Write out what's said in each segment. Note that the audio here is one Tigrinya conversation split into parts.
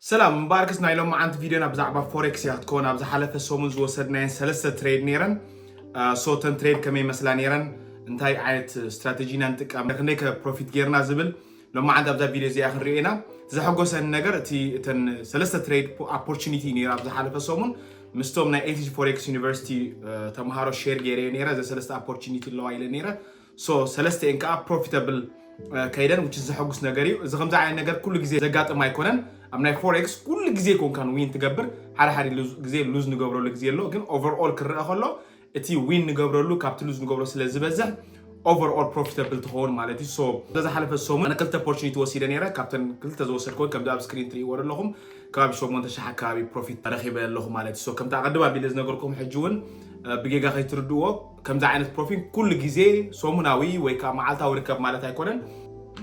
ሰላም፣ እምበኣርክስ ናይ ሎማዓንቲ ቪድዮና ብዛዕባ ፎሬክስ እያ ክትከውን። ኣብ ዝሓለፈ ሰሙን ዝወሰድናየን ሰለስተ ትሬድ ነይረን። ሶ እተን ትሬድ ከመይ መስላ ነይረን፣ እንታይ ዓይነት ስትራተጂ ኢና ንጥቀም፣ ክንደይ ከ ፕሮፊት ጌርና ዝብል ሎማዓንቲ ኣብዛ ቪድዮ እዚኣ ክንሪኦ ኢና። ዘሐጎሰኒ ነገር እቲ እተን ሰለስተ ትሬድ ኦፖርቹኒቲ ነይሩ ኣብ ዝሓለፈ ሰሙን ምስቶም ናይ ኤቲጂ ፎሬክስ ዩኒቨርሲቲ ተምሃሮ ሼር ገይረ ነይረ። ዘ ሰለስተ ኦፖርቹኒቲ ኣለዋ ኢለ ነይረ። ሶ ሰለስተኤን ከዓ ፕሮፊታብል ከይደን፣ which is ዘሐጉስ ነገር እዩ። እዚ ከምዚ ዓይነት ነገር ኩሉ ግዜ ዘጋጥም ኣይኮነን። ኣብ ናይ ፎሬክስ ኩሉ ግዜ ኮንካን ዊን ትገብር፣ ሓደ ሓደ ግዜ ሉዝ ንገብረሉ ግዜ ኣሎ። ግን ኦቨርኦል ክረአ ከሎ እቲ ዊን ንገብረሉ ካብቲ ሉዝ ንገብሮ ስለ ዝበዝሕ ኦቨርኦል ፕሮፊታብል ትኸውን ማለት እዩ። ሶ በዛ ሓለፈ ሰሙን ኣነ ክልተ ኦፖርቹኒቲ ወሲደ ነይረ። ካብተን ክልተ ዝወሰድኩን ከምዚ ኣብ ስክሪን ትርእይዎ ዘለኹም ከባቢ ሸሞንተ ሽሕ ኣካባቢ ፕሮፊት ረኺበ ኣለኹ ማለት እዩ። ሶ ከምቲ ኣቐድም ኣቢለ ዝነገርኩም ሕጂ እውን ብጌጋ ከይትርድዎ፣ ከምዚ ዓይነት ፕሮፊት ኩሉ ግዜ ሰሙናዊ ወይ ከዓ መዓልታዊ ርከብ ማለት ኣይኮነን።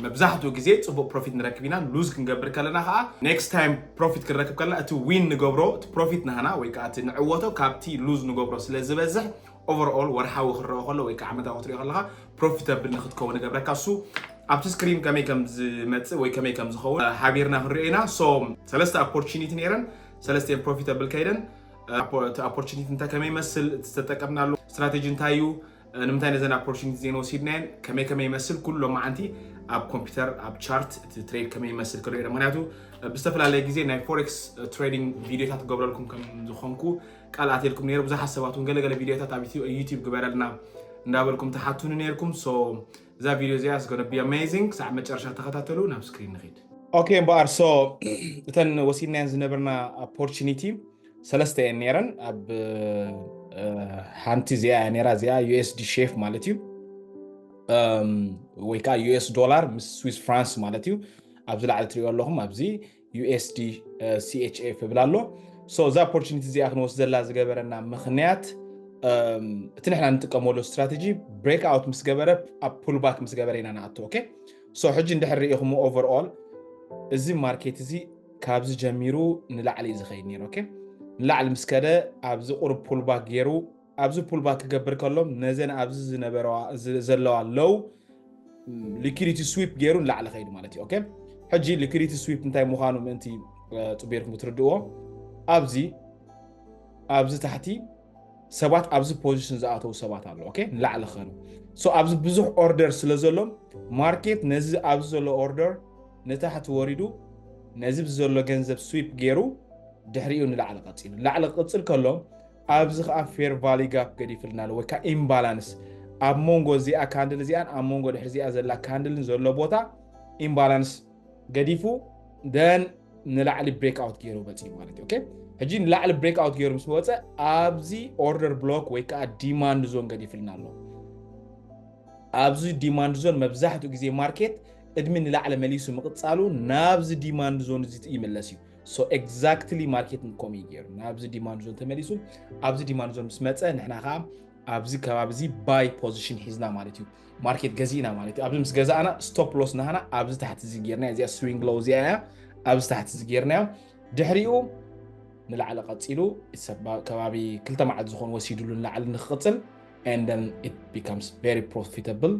መብዛሕትኡ ግዜ ፅቡቅ ፕሮፊት ንረክብ ኢና። ሉዝ ክንገብር ከለና ከዓ ኔክስት ታይም ፕሮፊት ክንረክብ ከለና እቲ ዊን ንገብሮ እቲ ፕሮፊት ናህና ወይ ከዓ እቲ ንዕወቶ ካብቲ ሉዝ ንገብሮ ስለ ዝበዝሕ ኦቨርኦል ወርሓዊ ክረኦ ከሎ ወይ ከዓ ዓመታዊ ክትሪኦ ከለካ ፕሮፊታብል ንክትከውን ንገብረካ። እሱ ኣብቲ ስክሪን ከመይ ከም ዝመፅእ ወይ ከመይ ከም ዝኸውን ሓቢርና ክንሪኦ ኢና። ሶ ሰለስተ ኦፖርቹኒቲ ነይረን፣ ሰለስተ ፕሮፊታብል ከይደን። እቲ ኦፖርቹኒቲ እንታይ ከመይ ይመስል፣ እቲ ዝተጠቀምናሉ ስትራቴጂ እንታይ እዩ፣ ንምንታይ ነዘን ኦፖርቹኒቲ ዜን ወሲድናየን፣ ከመይ ከመይ ይመስል፣ ኩሉ ሎማዓንቲ ኣብ ኮምፒውተር ኣብ ቻርት እቲ ትሬድ ከመይ ይመስል ክሪኦ ኢና። ምክንያቱ ብዝተፈላለየ ግዜ ናይ ፎሬክስ ትሬዲንግ ቪዲዮታት ክገብረልኩም ከም ዝኾንኩ ቃል ኣትየልኩም ነይሩ። ብዙሓት ሰባት እውን ገለገለ ቪዲዮታት ኣብ ዩቲዩብ ግበረልና እንዳበልኩም ትሓቱኒ ነይርኩም። ሶ እዛ ቪዲዮ እዚኣ is gonna be amazing። ክሳዕ መጨረሻ ተኸታተሉ። ናብ ስክሪን ንኺድ። ኦኬ እምበኣር፣ ሶ እተን ወሲድናየን ዝነበርና ኦፖርቹኒቲ ሰለስተ እየን ነይረን። ኣብ ሓንቲ እዚኣ እያ ነይራ፣ እዚኣ ዩኤስዲ ሼፍ ማለት እዩ፣ ወይ ከዓ ዩኤስ ዶላር ምስ ስዊስ ፍራንስ ማለት እዩ። ኣብዚ ላዕሊ ትሪኦ ኣለኹም፣ ኣብዚ ዩኤስዲ ሲኤችኤፍ ይብል ኣሎ። ሶ እዛ ኦፖርቹኒቲ እዚኣ ክንወስደላ ዝገበረና ምክንያት እቲ ንሕና ንጥቀመሉ ስትራቴጂ ብሬክ ኣውት ምስ ገበረ፣ ኣብ ፑልባክ ምስ ገበረ ኢና ንኣቱ። ኦኬ፣ ሶ ሕጂ እንድሕር ርኢኹም ኦቨርኦል እዚ ማርኬት እዚ ካብዚ ጀሚሩ ንላዕሊ እዩ ዝኸይድ ነይሩ። ኦኬ፣ ንላዕሊ ምስ ከደ ኣብዚ ቁሩብ ፑልባክ ገይሩ፣ ኣብዚ ፑልባክ ክገብር ከሎ ነዘን ኣብዚ ዝነበረዋ ዘለዋ ሎው ሊኩዲቲ ስዊፕ ገይሩ ንላዕሊ ኸይዱ ማለት እዩ። ኦኬ፣ ሕጂ ሊኩዲቲ ስዊፕ እንታይ ምዃኑ ምእንቲ ፅቡርኩም ክትርድእዎ፣ ኣብዚ ኣብዚ ታሕቲ ሰባት ኣብዚ ፖዚሽን ዝኣተው ሰባት ኣለዉ። ኦኬ፣ ንላዕሊ ኸዱ። ሶ ኣብዚ ብዙሕ ኦርደር ስለ ዘሎም ማርኬት ነዚ ኣብዚ ዘሎ ኦርደር ንታሕቲ ወሪዱ ነዚ ዘሎ ገንዘብ ስዊፕ ገይሩ ድሕሪኡ ንላዕሊ ቀፂሉ። ንላዕሊ ክቕፅል ከሎ ኣብዚ ከዓ ፌር ቫሊ ጋፕ ገዲፍልና ኣሎ፣ ወይ ከዓ ኢምባላንስ ኣብ መንጎ እዚኣ ካንድል እዚኣን ኣብ መንጎ ድሕሪ እዚኣ ዘላ ካንድልን ዘሎ ቦታ ኢምባላንስ ገዲፉ ደን ንላዕሊ ብሬክ ኣውት ገይሩ መፅዩ ማለት እዩ። ኦኬ፣ ሕጂ ንላዕሊ ብሬክ ኣውት ገይሩ ምስ መፀ ኣብዚ ኦርደር ብሎክ ወይ ከዓ ዲማንድ ዞን ገዲፍልና ኣሎ። ኣብዚ ዲማንድ ዞን መብዛሕትኡ ግዜ ማርኬት ቅድሚ ንላዕሊ መሊሱ ምቕፃሉ ናብዚ ዲማንድ ዞን እዚ ይምለስ እዩ። ሶ ኤግዛክትሊ ማርኬት ከምኡ እዩ ገይሩ ናብዚ ዲማንድ ዞን ተመሊሱ። ኣብዚ ዲማንድ ዞን ምስ መፀ ንሕና ከዓ ኣብዚ ከባቢ እዚ ባይ ፖዚሽን ሒዝና ማለት እዩ። ማርኬት ገዚእና ማለት እዩ። ኣብዚ ምስ ገዛእና ስቶፕ ሎስ ናህና ኣብዚ ታሕቲ እዚ ጌርና፣ እዚኣ ስዊንግ ሎው እዚኣ እያ። ኣብዚ ታሕቲ እዚ ጌርናዮ። ድሕሪኡ ንላዕሊ ቀፂሉ ሰብ ከባቢ ክልተ መዓልቲ ዝኾን ወሲድሉ ንላዕሊ ንክቕፅል and then it becomes very profitable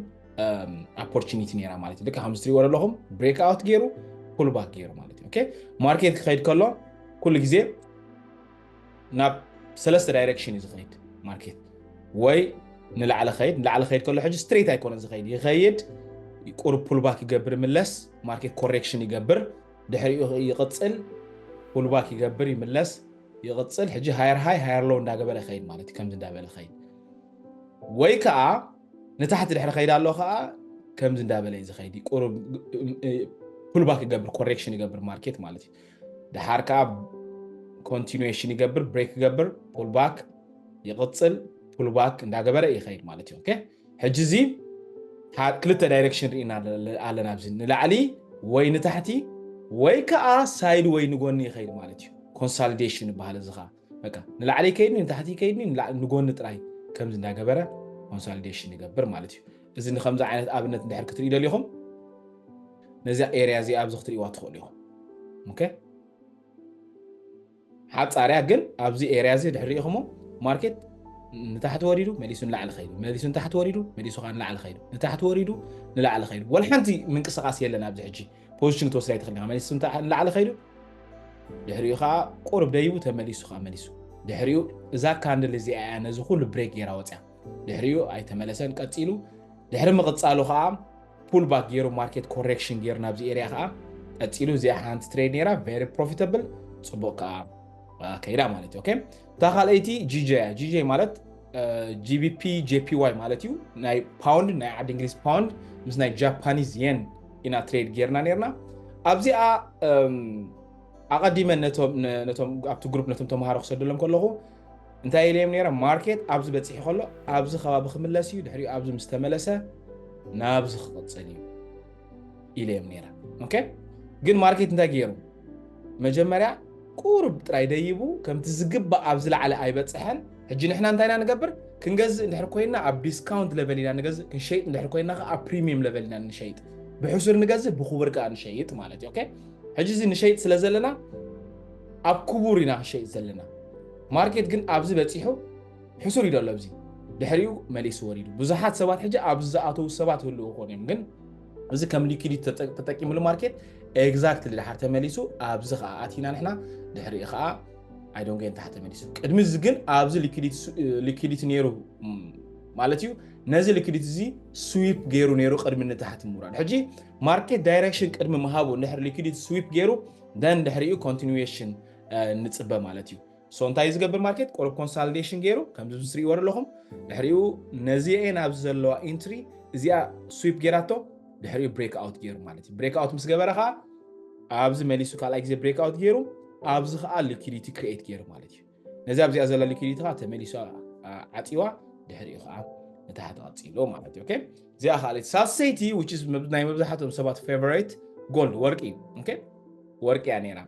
ኦፖርቹኒቲ ነይራ ማለት እዩ። ልክዕ ከምዚ ትሪእዎ ዘለኹም ብሬክ ኣውት ገይሩ ፑል ባክ ገይሩ ማለት እዩ። ኦኬ፣ ማርኬት ክኸይድ ከሎ ኩሉ ግዜ ናብ ሰለስተ ዳይሬክሽን እዩ ዝኸይድ ማርኬት። ወይ ንላዕሊ ኸይድ፣ ንላዕሊ ኸይድ ከሎ ሕጂ ስትሬት ኣይኮነን ዝኸይድ፣ ይኸይድ፣ ቁሩብ ፑል ባክ ይገብር፣ ይምለስ፣ ማርኬት ኮሬክሽን ይገብር፣ ድሕሪኡ ይቕፅል፣ ፑል ባክ ይገብር፣ ይምለስ፣ ይቕፅል። ሕጂ ሃየር ሃይ ሃየር ሎው እንዳገበረ ይኸይድ ማለት እዩ። ከምዚ እንዳበለ ይኸይድ። ወይ ከዓ ንታሕቲ ድሕሪ ኸይድ ኣሎ ከዓ ከምዚ እንዳበለ እዩ ዝኸይድ። ቁሩብ ፑል ባክ ይገብር፣ ኮሬክሽን ይገብር ማርኬት ማለት እዩ። ድሓር ከዓ ኮንቲኑዌሽን ይገብር፣ ብሬክ ይገብር፣ ፑል ባክ ይቕፅል፣ ፑል ባክ እንዳገበረ ይኸይድ ማለት እዩ። ኦኬ፣ ሕጂ እዚ ሓ-፣ ክልተ ዳይሬክሽን ርኢና ኣለ-፣ ኣለና። ኣብዚ ንላዕሊ ወይ ንታሕቲ ወይ ከዓ ሳይድ ወይ ንጎኒ ይኸይድ ማለት እዩ። ኮንሳሊዴሽን ይበሃል እዚ ከዓ። በቃ ንላዕሊ ይከይድኒ፣ ንታሕቲ ይከይድኒ፣ ንላዕሊ ንጎኒ ጥራይ ከምዚ እንዳገበረ ኮንሳሊዴሽን ይገብር ማለት እዩ። እዚ ንከምዚ ዓይነት ኣብነት እንድሕር ክትርኢ ደሊኹም ነዚኣ ኤርያ እዚኣ ኣብዚ ክትርእይዋ ትኽእሉ ኢኹም። ኦኬ፣ ሓጻርያ ግን ኣብዚ ኤርያ እዚ ድሕሪ ርኢኹሞ ማርኬት ንታሕቲ ወሪዱ መሊሱ ንላዕሊ ኸይዱ፣ መሊሱ ንታሕቲ ወሪዱ መሊሱ ከዓ ንላዕሊ ኸይዱ፣ ንታሕቲ ወሪዱ ንላዕሊ ኸይዱ። ወላ ሓንቲ ምንቅስቓስ የለን ኣብዚ ሕጂ። ፖዚሽን ክትወስድ ኣይትኽእልን ኢኻ። መሊሱ ንታ-፣ ንላዕሊ ኸይዱ ድሕሪኡ ከዓ ቁርብ ደይቡ ተመሊሱ ከዓ መሊሱ። ድሕሪኡ እዛ ካንድል እዚኣ እያ ነዚ ኩሉ ብሬክ ገይራ ወፅያ። ድሕሪኡ ኣይተመለሰን። ቀፂሉ ድሕሪ ምቕፃሉ ከዓ ፑል ባክ ገይሩ ማርኬት ኮሬክሽን ገይሩ ናብዚ ኤሪያ ከዓ ቀፂሉ እዚኣ ሓንቲ ትሬድ ነይራ very profitable፣ ፅቡቅ ከዓ ከይዳ ማለት እዩ። እታ ካልኣይቲ ጂጄ እያ። ጂጄ ማለት ጂቢፒ ጄፒዋይ ማለት እዩ። ናይ ፓውንድ፣ ናይ ዓዲ እንግሊዝ ፓውንድ ምስ ናይ ጃፓኒዝ የን ኢና ትሬድ ጌርና ነርና። ኣብዚኣ ኣቐዲመ ነቶም ኣብቲ ግሩፕ ነቶም ተምሃሮ ክሰደሎም ከለኹ እንታይ ኢለዮም ነረ? ማርኬት ኣብዚ በፂሑ ከሎ ኣብዚ ከባቢ ክምለስ እዩ፣ ድሕሪኡ ኣብዚ ምስ ተመለሰ ናብዚ ክቕፅል እዩ ኢለዮም ነረ። ግን ማርኬት እንታይ ገይሩ? መጀመርያ ቁሩብ ጥራይ ደይቡ ከምቲ ዝግባእ ኣብ ዝለዓለ ኣይበፅሐን። ሕጂ ንሕና እንታይ ኢና ንገብር? ክንገዝእ እንድሕር ኮይና ኣብ ዲስካውንት ለቨል ኢና ንገዝእ፣ ክንሸይጥ እንድሕር ኮይና ከዓ ኣብ ፕሪሚየም ለቨል ኢና ንሸይጥ። ብሕሱር ንገዝእ፣ ብክቡር ከዓ ንሸይጥ ማለት እዩ። ሕጂ እዚ ንሸይጥ ስለ ዘለና ኣብ ክቡር ኢና ክንሸይጥ ዘለና። ማርኬት ግን ኣብዚ በፂሑ ሕሱር እዩ ዘሎ። ኣብዚ ድሕሪኡ መሊሱ ወሪዱ። ብዙሓት ሰባት ሕጂ ኣብዚ ዝኣተዉ ሰባት ህልዉ ይኾኑ እዮም፣ ግን እዚ ከም ሊኩዲቲ ተጠቂምሉ ማርኬት ኤግዛክትሊ ድሓር ተመሊሱ ኣብዚ ከዓ ኣቲና ንሕና ድሕሪኡ ከዓ ኣይዶንጌን ታሕቲ ተመሊሱ። ቅድሚ እዚ ግን ኣብዚ ሊኩዲቲ ነይሩ ማለት እዩ። ነዚ ሊኩዲቲ እዚ ስዊፕ ገይሩ ነይሩ ቅድሚ ንታሕቲ ምውራድ። ሕጂ ማርኬት ዳይሬክሽን ቅድሚ ምሃቡ እንድሕር ሊኩዲቲ ስዊፕ ገይሩ ደን ድሕሪኡ ኮንቲኒዌሽን ንፅበ ማለት እዩ። ሶ እንታይ ዝገብር ማርኬት ቁሩብ ኮንሳሊዴሽን ገይሩ ከምዚ ምስ ትሪእዎ ኣለኹም። ድሕሪኡ ነዚኤ ናብዚ ዘለዋ ኢንትሪ እዚኣ ስዊፕ ገይራቶ ድሕሪኡ ብሬክ ኣውት ገይሩ ማለት እዩ። ብሬክ ኣውት ምስ ገበረ ከዓ ኣብዚ መሊሱ ካልኣይ ግዜ ብሬክ ኣውት ገይሩ ኣብዚ ከዓ ሊኩዲቲ ክሪኤት ገይሩ ማለት እዩ። ነዚ ኣብዚኣ ዘላ ሊኩዲቲ ከዓ ተመሊሱ ዓፂዋ ድሕሪኡ ከዓ ንታሕቲ ቀፂሉ ማለት እዩ። እዚኣ ካልኣይቲ ሳልሰይቲ ናይ መብዛሕትኦም ሰባት ፌቨሬት ጎልድ ወርቂ እዩ። ወርቂ እያ ነይራ።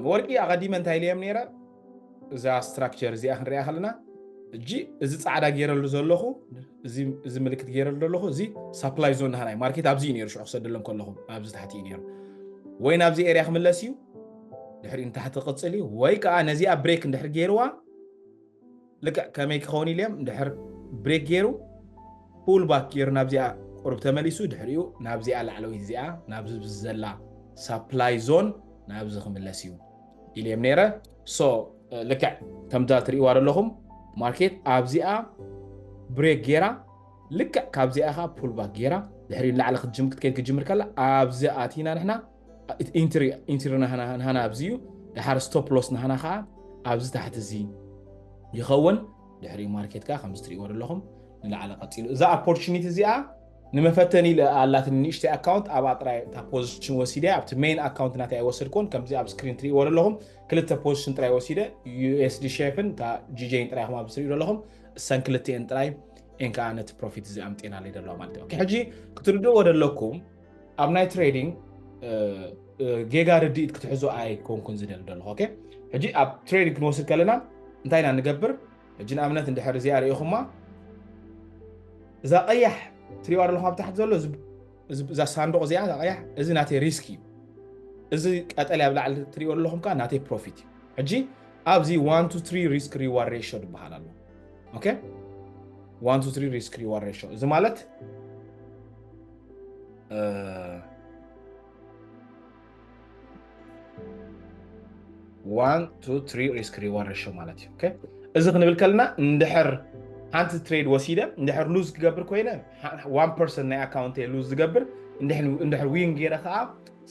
ወርቂ ኣቐዲመ እንታይ ኢለዮም ነይረ? እዛ ስትራክቸር እዚኣ ክንሪኣ ከለና እጂ እዚ ፃዕዳ ገይረሉ ዘለኹ እዚ ምልክት ገይረሉ ዘለኹ እዚ ሳፕላይ ዞን ናሃናይ ማርኬት ኣብዚ እዩ ነይሩ። ሽዑ ክሰደሎም ከለኹ ኣብዚ ታሕቲ እዩ ነይሩ። ወይ ናብዚ ኤሪያ ክምለስ እዩ ድሕሪ ንታሕቲ ቅፅል እዩ፣ ወይ ከዓ ነዚኣ ብሬክ እንድሕር ገይርዋ ልክዕ ከመይ ክኸውን ኢልዮም ድሕር ብሬክ ገይሩ ፑል ባክ ገይሩ ናብዚኣ ቁሩብ ተመሊሱ ድሕሪኡ ናብዚኣ ላዕለወይቲ እዚኣ ናብዚ ዘላ ሳፕላይ ዞን ናብዚ ክምለስ እዩ ኢልዮም ነይረ። ሶ ልክዕ ከምዛ ትርእይዋ ዘለኹም ማርኬት ኣብዚኣ ብሬክ ገይራ ልክዕ ካብዚኣ ከዓ ፑል ባክ ገይራ ድሕሪ ንላዕሊ ክትጅም ክትከይድ ክትጅምር ከላ ኣብዚ ኣቲና ንሕና ኢንትሪ ናህና ኣብዚ እዩ። ድሓር ስቶፕ ሎስ ናህና ከዓ ኣብዚ ታሕቲ እዚ ይኸውን። ድሕሪ ማርኬት ከዓ ከምዚ ትሪእዎ ዘለኹም ንላዕሊ ቀፂሉ እዛ ኦፖርቹኒቲ እዚኣ ንመፈተኒ ኢለ ኣላትኒ ንእሽተይ ኣካውንት ኣብኣ ጥራይ እታ ፖዚሽን ወሲደ ኣብቲ ሜን ኣካውንት ናተይ ኣይወሰድኩን። ከምዚ ኣብ ስክሪን ትሪእዎ ዘለኹም ክልተ ፖዚሽን ጥራይ ወሲደ ዩኤስዲ ሼፍን እታ ጂጄን ጥራይ ኢኹም ኣብዚ ትሪእዎ ዘለኹም እሰን ክልቲኤን ጥራይ እን ከዓ ነቲ ፕሮፊት እዚ ኣምጤናለይ ዘለዋ ማለት እዩ። ሕጂ ክትርድእዎ ዘለኩም ኣብ ናይ ትሬዲንግ ጌጋ ርድኢት ክትሕዙ ኣይኮንኩን ዝደሊ ዘለኹ። ሕጂ ኣብ ትሬዲንግ ክንወስድ ከለና እንታይ ኢና ንገብር? ሕጂ ንኣብነት እንድሕር እዚኣ ርኢኹማ እዛ ቀያሕ ትሪእዋ ዘለኹም ኣብ ታሕቲ ዘሎ እዛ ሳንዱቕ እዚኣ እዛ ቀያሕ እዚ ናተይ ሪስክ እዩ። እዚ ቀጠልያ ኣብ ላዕሊ ትሪእዎ ዘለኹም ከዓ ናተይ ፕሮፊት እዩ። ሕጂ ኣብዚ ዋን ቱ ትሪ ሪስክ ሪዋርድ ሬሽዮ ዝበሃል ኣሎ። ኦኬ ዋን ቱ ትሪ ሪስክ ሪዋርድ ሬሽዮ እዚ ማለት ዋን ቱ ትሪ ሪስክ ሪዋርድ ሬሽዮ ማለት እዩ። እዚ ክንብል ከለና እንድሕር ሓንቲ ትሬድ ወሲደ እንድሕር ሉዝ ክገብር ኮይነ ዋን ፐርሰንት ናይ ኣካውንት ሉዝ ዝገብር እንድሕር ዊን ገይረ ከዓ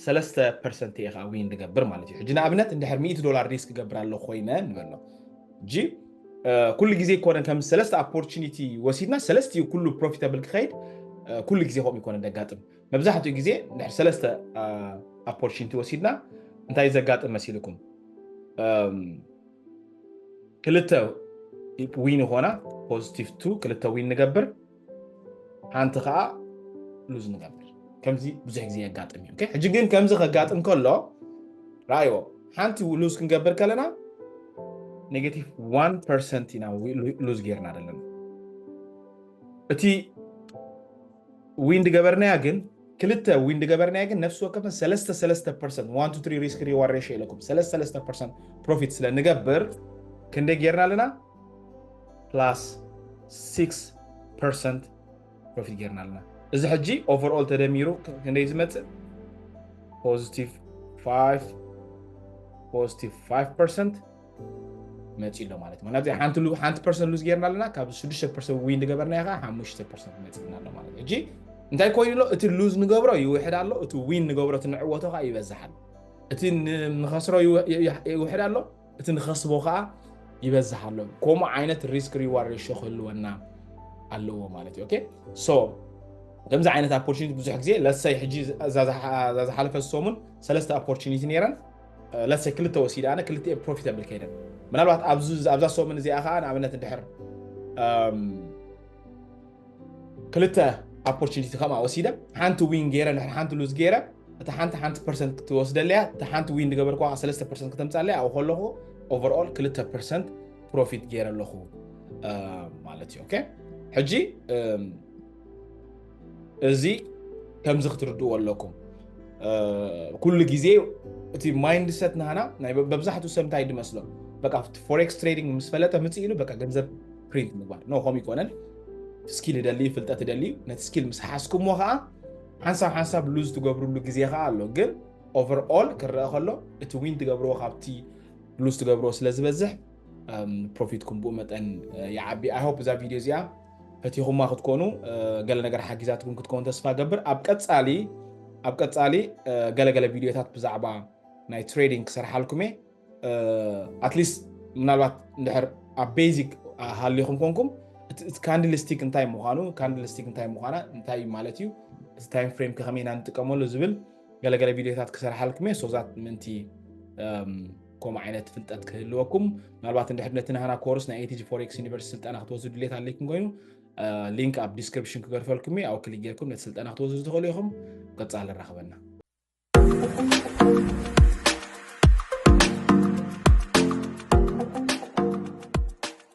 ሰለስተ ፐርሰንት እየ ከዓ ዊን ዝገብር ማለት እዩ። ሕጂ ንኣብነት እንድሕር ሚእቲ ዶላር ሪስክ ክገብር ኣለኹ ኮይነ ንበሎ ሕጂ ኩሉ ግዜ ይኮነን ከም ሰለስተ ኦፖርቹኒቲ ወሲድና ሰለስቲኡ ኩሉ ፕሮፊታብል ክኸይድ ኩሉ ግዜ ከምኡ ይኮነ ደጋጥም። መብዛሕትኡ ግዜ ድሕሪ ሰለስተ ኦፖርቹኒቲ ወሲድና እንታይ ዘጋጥም መሲልኩም? ክልተ ዊን ይኾና ፖዚቲቭ ቱ ክልተ ዊን ንገብር ሓንቲ ከዓ ሉዝ ንገብር። ከምዚ ብዙሕ ግዜ የጋጥም እዩ። ሕጂ ግን ከምዚ ከጋጥም ከሎ ራእይዎ ሓንቲ ሉዝ ክንገብር ከለና ኔጋቲቭ ዋን ፐርሰንት ኢና ሉዝ ጌርና ዘለና። እቲ ዊን ድገበርናያ ግን ክልተ ዊን ድገበርናያ ግን ነፍሲ ወከፍን ሰለስተ ሰለስተ ፐርሰንት ዋን ቱ ትሪ ሪስክ ሪዋርድ ሬሽዮ ኢለኩም ሰለስተ ሰለስተ ፐርሰንት ፕሮፊት ስለ ንገብር ክንደይ ጌርና ኣለና? ፕላስ ሲክስ ፐርሰንት ፕሮፊት ጌርና ኣለና። እዚ ሕጂ ኦቨርኦል ተደሚሩ ክንደይ ዝመፅእ? ፖዚቲቭ ፋይቭ positive five percent መፂ ኣሎ ማለት እዩ። ምክንያቱ ሓንቲ ሉ- ሓንቲ ፐርሰንት ሉዝ ጌርና ኣለና፣ ካብ ሽዱሽተ ፐርሰንት ዊን ዝገበርና ከዓ ሓሙሽተ ፐርሰንት መፂና ኣሎ ማለት እዩ። ሕጂ እንታይ ኮይኑ ኣሎ? እቲ ሉዝ ንገብሮ ይውሕድ ኣሎ፣ እቲ ዊን ንገብሮ፣ እቲ ንዕወቶ ከዓ ይበዝሕ ኣሎ። እቲ ን- ንኸስሮ ይው- ይ- ይ- ይውሕድ ኣሎ፣ እቲ ንኸስቦ ከዓ ይበዝሕ ኣሎ። ከምኡ ዓይነት ሪስክ ሪዋርድ ሬሽዮ ክህልወና ኣለዎ ማለት እዩ። ኦኬ፣ ሶ ከምዚ ዓይነት ኦፖርቹኒቲ ብዙሕ ግዜ ለሰይ ሕጂ እዛ ዝሓ- እዛ ዝሓለፈ ሰሙን ሰለስተ ኦፖርቹኒቲ ነይረን። ለሰይ ክልተ ወሲደ ኣነ፣ ክልተ ፕሮፊታብል ከይደን። ምናልባት ኣብዚ ኣብዛ ሰሙን እዚኣ ከዓ ንኣብነት እንድሕር እም፣ ክልተ ኦፖርቹኒቲ ከምኣ ወሲደ፣ ሓንቲ ዊን ገይረ፣ እንድሕር ሓንቲ ሉዝ ገይረ፣ እታ ሓንቲ ሓንቲ ፐርሰንት ክትወስደለያ፣ እታ ሓንቲ ዊን ዝገበርኩዋ ሰለስተ ፐርሰንት ክተምፃለያ፣ ኣብኡ ከለኹ ኦቨርኦል ክልተ ፐርሰንት ፕሮፊት ገይረ ኣለኹ እ፣ ማለት እዩ። ኦኬ፣ ሕጂ እም፣ እዚ ከምዚ ክትርድእዎ ኣለኩም። እ፣ ኩሉ ግዜ እቲ ማይንድሰት ናህና ናይ በ- መብዛሕትኡ ሰብ እንታይ ድመስሎ፣ በቃ ፎሬክስ ትሬዲንግ ምስ ፈለጠ ምጽእ ኢሉ በቃ ገንዘብ ፕሪንት ምግባር ኖ፣ ከምኡ ይኮነን። ስኪል ይደሊ፣ ፍልጠት ይደሊ። ነቲ ስኪል ምስ ሓዝኩሞ ከዓ ሓንሳብ ሓንሳብ ሉዝ ትገብርሉ ግዜ ከዓ ኣሎ። ግን ኦቨርኦል ክረአ ከሎ እቲ ዊን ትገብርዎ ካብቲ ሉዝ ትገብርዎ ስለ ዝበዝሕ ፕሮፊትኩም ብኡ መጠን ይዓቢ። I hope እዛ ቪድዮ እዚኣ ፈቲኹማ ክትኮኑ፣ ገለ ነገር ሓጊዛትኩም ክትኮኑ ተስፋ ገብር። ኣብ ቀፃሊ ኣብ ቀፃሊ ገለገለ ቪድዮታት ብዛዕባ ናይ ትሬዲንግ ክሰርሓልኩም እየ። ኣትሊስት ምናልባት እንድሕር ኣብ ቤዚክ ሃሊኹም ኮንኩም፣ ካንድልስቲክ እንታይ ምዃኑ፣ ካንድልስቲክ እንታይ ምዃና፣ እንታይ ማለት እዩ፣ እቲ ታይም ፍሬም ከመይ ኢና ንጥቀመሉ ዝብል ገለገለ ቪድዮታት ክሰርሓልኩም እየ። ሶዛት ምንቲ ከምኡ ዓይነት ፍልጠት ክህልወኩም፣ ምናልባት እንድሕር ነቲ ናህና ኮርስ ናይ ኤቲጂ ፎሬክስ ዩኒቨርሲቲ ስልጠና ክትወስዱ ድሌት ኣለኩም ኮይኑ፣ ሊንክ ኣብ ዲስክሪፕሽን ክገርፈልኩም እየ። ኣብ ክሊክ ጌርኩም ነቲ ስልጠና ክትወስዱ ትኽእሉ ኢኹም። ቀጻሊ ንራኸበና።